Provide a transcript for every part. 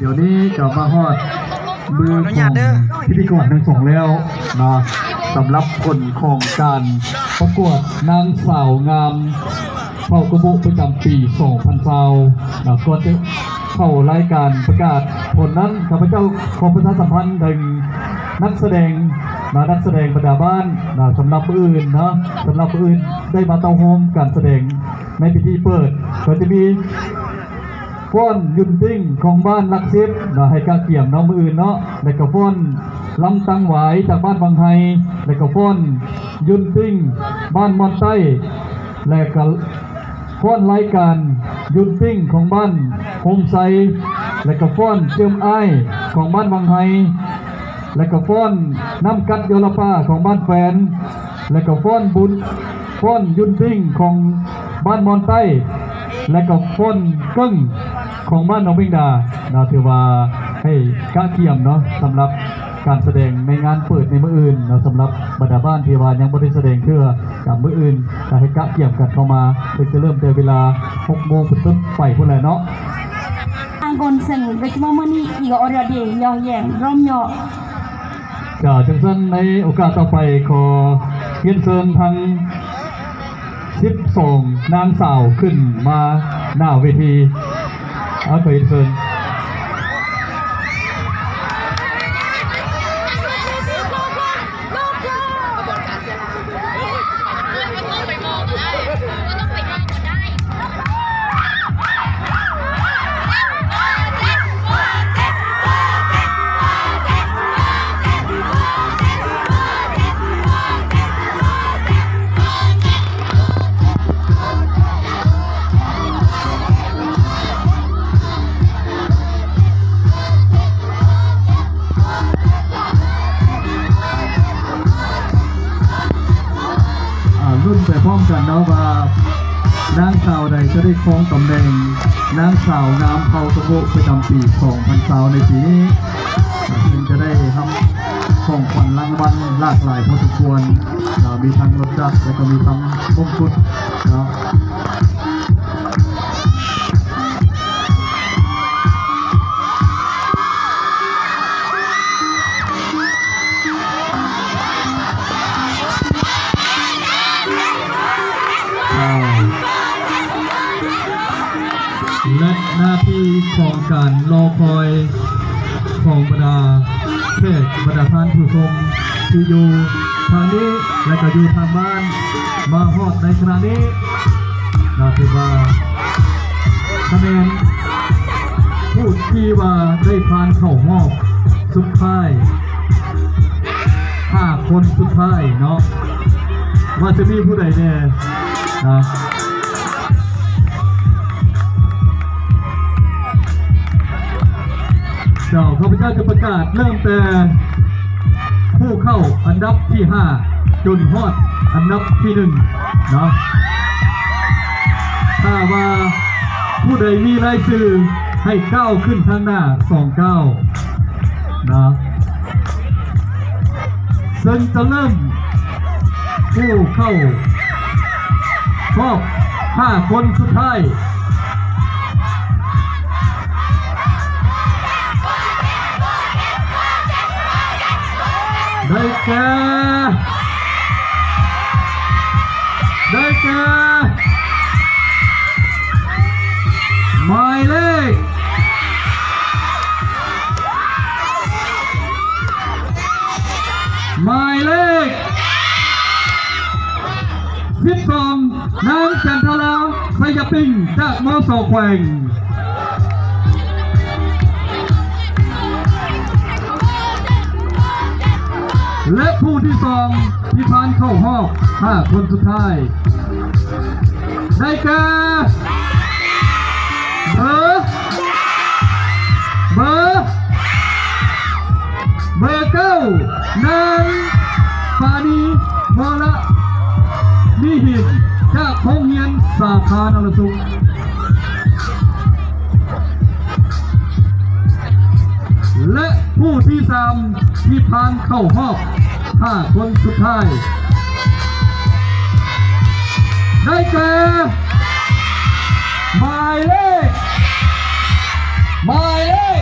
ດຽວນີ້ກໍມາຮອດມືຂອງພິທີກອນທັງສອງແລ້ວເນາະ ສຳລັບຜົນຂອງການປະກວດນາງສາວງາມເຜົ່າກະໂບະປະຈຳປີສອງພັນຊາວເນາະ. ກ່ອນຈະເຂົ້າລາຍການປະກາດຜົນນັ້ນ ຂ້າພະເຈົ້າຂໍປະຊາສຳພັນເຖິງນັກສະແດງເນາະ ນັກສະແດງບັນດາບ້ານເນາະ ສຳລັບມື້ອື່ນເນາະ ສຳລັບມື້ອື່ນໄດ້ມາເຕົ້າໂຮມການສະແດງໃນພິທີເປີດ ກໍຈະມີ ຟ້ອນຢຸນຕິ້ງຂອງບ້ານຫຼັກສິບເນາະ ໃຫ້ກະກຽມເນາະ ມື້ອື່ນເນາະ ແລ້ວກໍຟ້ອນລຳຕັງຫວາຍຈາກບ້ານວັງໄຮ ແລ້ວກໍຟ້ອນຢຸນຕິ້ງບ້ານມ່ອນໃຕ້ ແລ້ວກໍຟ້ອນລາຍການຢຸນຕິ້ງຂອງບ້ານໂຮມໄຊ ແລ້ວກໍຟ້ອນເຈີມອ້າຍຂອງບ້ານວັງໄຮ ແລ້ວກໍຟ້ອນນ້ຳກັດຢໍລະປາຂອງບ້ານແຟນ ແລ້ວກໍຟ້ອນບຸນ ຟ້ອນຢຸນຕິ້ງຂອງບ້ານມ່ອນໃຕ້ ແລະກໍຟ້ອນເກິ່ງຂອງບ້ານໜອງເບັງດາເນາະ. ຖືວ່າໃຫ້ກະກຽມເນາະ ສຳລັບການສະແດງໃນງານເປີດໃນມື້ອື່ນເນາະ. ສຳລັບບັນດາບ້ານທີ່ວ່າຍັງບໍ່ໄດ້ສະແດງເທື່ອ ກະມື້ອື່ນກະໃຫ້ກະກຽມກັນເຂົ້າມາ ເຊິ່ງຈະເລີ່ມແຕ່ເວລາຫົກໂມງເປັນຕົ້ນໄປພຸ້ນແຫຼະເນາະ. ທາງຄົນເຊິ່ງໄດ້ມາມື້ນີ້ອີກອອເດຍເດຍ ຍໍແຍງ ຣອມຍໍ ເຈົ້າ ຈັ່ງຊັ້ນໃນໂອກາດຕໍ່ໄປ ຂໍຮຽນເຊີນທັງສິບສອງນາງສາວຂຶ້ນມາໜ້າເວທີ. ເອົາ ຂໍຮຽນເຊີນ. ອ່າ ລຸ້ນໄປພ້ອມກັນເນາະວ່າ ນາງສາວໃດຈະໄດ້ຄອງຕຳແໜ່ງນາງສາວງາມເຜົ່າຕະໂກະປະຈຳປີສອງພັນຊາວໃນປີນີ້ ເຊິ່ງຈະໄດ້ຮັບຂອງຂວັນລາງວັນຫຼາກຫຼາຍພໍສົມຄວນ ເນາະ ມີທັງລົດຈັກ ແລ້ວກໍມີທັງມົງກຸດເນາະ. ແລະ ໜ້າທີ່ຂອງການລໍຄອຍຂອງບັນດາແຂກ ບັນດາທ່ານຜູ້ຊົມທີ່ຢູ່ທາງນີ້ ແລະ ກໍຢູ່ທາງບ້ານ ມາຮອດໃນຂະນະນີ້ ກໍຖືວ່າຄະແນນຜູ້ທີ່ວ່າໄດ້ຜ່ານເຂົ້າຮອບສຸດທ້າຍ ຫ້າຄົນສຸດທ້າຍເນາະ ວ່າຈະມີຜູ້ໃດແດ່ນະ. ເຈົ້າ ຂ້າພະເຈົ້າຈະປະກາດເລີ່ມແຕ່ຜູ້ເຂົ້າອັນດັບທີຫ້າ ຈົນຮອດອັນດັບທີໜຶ່ງເນາະ. ຖ້າວ່າຜູ້ໃດມີລາຍຊື່ໃຫ້ກ້າວຂຶ້ນທາງໜ້າສອງກ້າວເນາະ. ເຊິ່ງຈະເລີ່ມຜູ້ເຂົ້າຮອບຫ້າຄົນສຸດທ້າຍ ໄດ້ແກ່ ໄດ້ແກ່ ໝາຍເລກ ໝາຍເລກສິບສອງ ນາງຈັນທະລາ ໄຊຍະປິງ ຈາກ ມສ ແຂວງ ແລະ ຜູ້ທີສອງທີ່ຜ່ານເຂົ້າຮອບຫ້າຄົນສຸດທ້າຍ ໄດ້ແກ່ ເບີ ເບີ ເບີເກົ້າ ນາງ ປານີ ວໍລະນິຫິນ ຈາກໂຮງຮຽນສາທາລະນະສຸກ ແລະ ຜູ້ທີສາມທີ່ຜ່ານເຂົ້າຮອບຫ້າຄົນສຸດທ້າຍ ໄດ້ແກ່ ໝາຍເລກ ໝາຍເລກ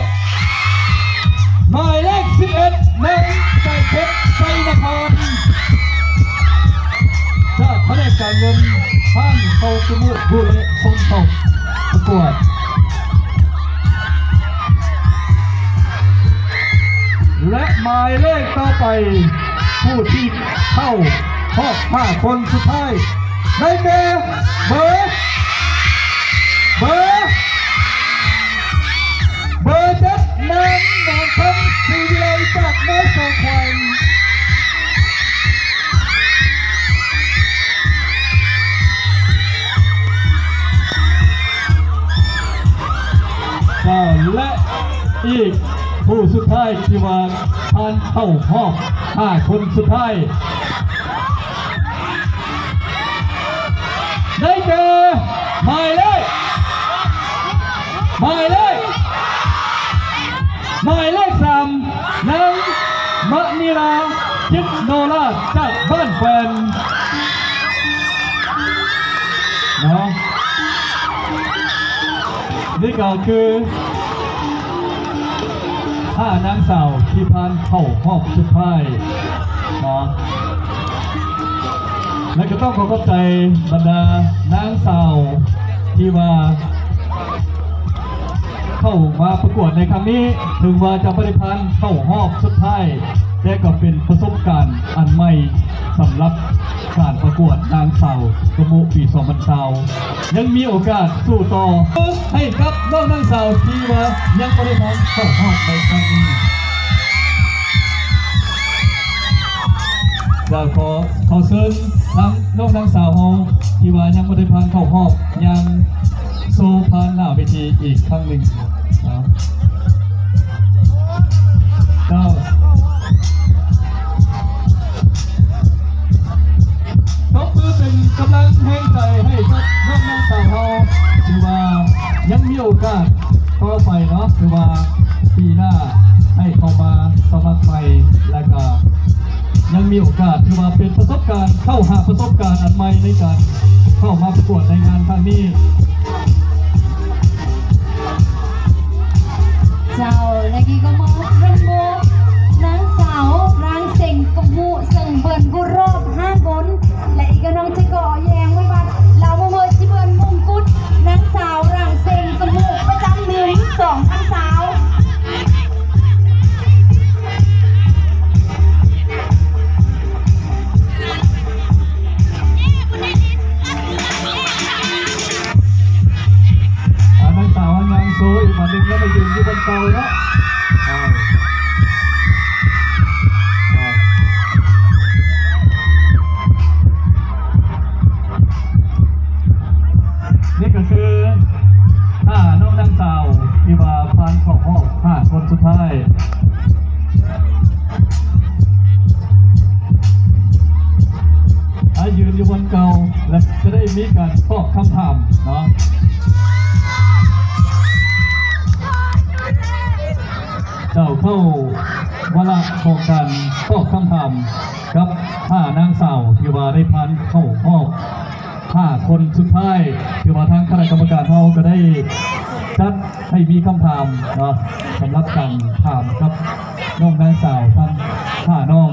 ເອົາສະໝຸດບຸເລະຄົນເຂົ້າປະກວດ ແລະ ໝາຍເລກຕໍ່ໄປ ຜູ້ທີ່ເຂົ້າຮອບຫ້າຄົນສຸດທ້າຍ ໄດ້ແກ່ ເບີ ເບີ ເບີເຈັດ ນາງ ນາງຄຳ ສີວິໄລ ຈາກນາຍສອງແຂວງ ແລະ ອີກຜູ້ສຸດທ້າຍທີ່ວ່າຜ່ານເຂົ້າຮອບຫ້າຄົນສຸດທ້າຍ ໄດ້ແກ່ ໝາຍເລກ ໝາຍເລກ ໝາຍເລກສາມ ນາງ ມະນີລາ ຈິດໂນລາດ ຈາກບ້ານແປນ ເນາະ ນີ້ກໍຄື ຫ້ານາງສາວທີ່ຜ່ານເຂົ້າຮອບສຸດທ້າຍເນາະ ແລະ ກໍຕ້ອງຂໍຂອບໃຈບັນດານາງສາວທີ່ວ່າເຂົ້າມາປະກວດໃນຄັ້ງນີ້ ເຖິງວ່າຈະບໍ່ໄດ້ຜ່ານເຂົ້າຮອບສຸດທ້າຍ ແຕ່ກໍເປັນປະສົບການອັນໃໝ່ສຳລັບ ການປະກວດນາງສາວກະມຸປີສອງພັນຊາວ ຍັງມີໂອກາດສູ້ຕໍ່ ໃຫ້ກັບນ້ອງນາງສາວທີ່ວ່າຍັງບໍ່ໄດ້ຜ່ານເຂົ້າຮອບໃນຄັ້ງນີ້ ແລ້ວຂໍ ຂໍເຊີນທາງນ້ອງນາງສາວເຮົາທີ່ວ່າຍັງບໍ່ໄດ້ຜ່ານເຂົ້າຮອບ ຍັງ ໂຊຜ່ານໜ້າເວທີອີກຄັ້ງໜຶ່ງເນາະ ເຈົ້າ ຕົບມືເປັນກຳລັງແຮງໃຈໃຫ້ກັບນ້ອງນາງສາວເຮົາ ຖືວ່າຍັງມີໂອກາດຕໍ່ໄປເນາະ ຖືວ່າປີໜ້າໃຫ້ເຂົ້າມາສະໝັກໃໝ່ ແລະກະ ຍັງມີໂອກາດ ຖືວ່າເປັນປະສົບການ ເຂົ້າຫາປະສົບການອັນໃໝ່ໃນການເຂົ້າມາປະກວດໃນງານຄັ້ງນີ້. ເຈົ້າ ແລະ ກີ້ກໍມອບລົງໂບ ນາງສາວ ຣາງເສັງ ກະມຸ ເຊິ່ງເພິ່ນກໍຮອບຫ້າຄົນ ແລະ ອີກກໍນ້ອງຈະກໍແຍງໄວ້ວ່າ ລາວມາເມີຊິເບິ່ນມົງກຸດ ນາງສາວ ຣາງເສັງ ກະມຸ ປະຈຳເດືອນສອງພັນຊາວ. ອາ ນາງສາວຍ່າງໂຊອີກບາດໜຶ່ງ ແລ້ວໄປຢືນຢູ່ບ່ອນເກົ່າເນາະ. ນີ້ກໍຄືຫ້ານ້ອງນາງສາວທີ່ວ່າຜ່ານເຂົ້າຮອບຫ້າຄົນສຸດທ້າຍ ໃຫ້ຢືນຢູ່ບ່ອນເກົ່າ ແລະ ຈະໄດ້ມີການຕອບຄຳຖາມເນາະ. ເຈົ້າ ເຂົ້າວາລະຂອງການຕອບຄຳຖາມກັບຫ້ານາງສາວທີ່ວ່າໄດ້ຜ່ານເຂົ້າຮອບຫ້າຄົນສຸດທ້າຍ ຖືວ່າທາງຄະນະກຳມະການເຮົາກໍໄດ້ຈັດໃຫ້ມີຄຳຖາມເນາະ ສຳລັບການຖາມກັບນ້ອງນາງສາວທັງຫ້ານ້ອງ.